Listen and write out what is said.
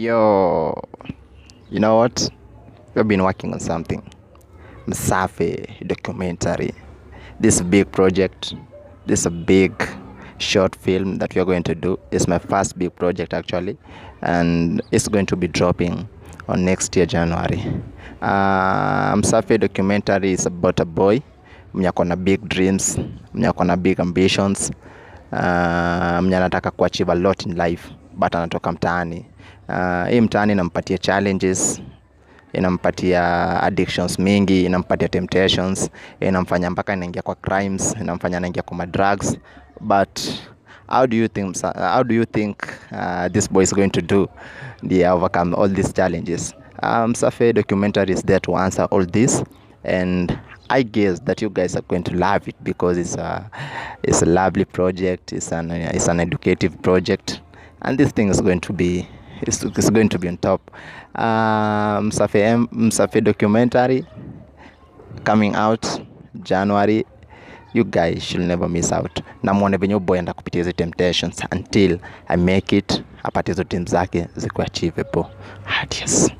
Yo, you know what? We've been working on something. Msafi documentary. This big project, this a big short film that we are going to do. It's my first big project actually, and it's going to be dropping on next year January. Msafi documentary is about a boy mwenye ako na big dreams, mwenye ako na big ambitions, mwenye anataka kuachieve a lot in life but anatoka mtaani. Hii mtaani inampatia challenges, inampatia addictions mingi, inampatia temptations, inamfanya mpaka anaingia kwa crimes, inamfanya anaingia kwa madrugs. But how do you think this boy is going to do ndiye overcome all these challenges? Msafi documentary is there to answer all this, and I guess that you guys are going to love it because it's a lovely project. It's an educative project, and this thing is going to be it's going to be on top. Msafi documentary coming out January. You guys should never miss out. Na muone venye huyu boy enda kupitia hizi temptations until I make it apate hizo dreams zake zikuwe achievable. Adios.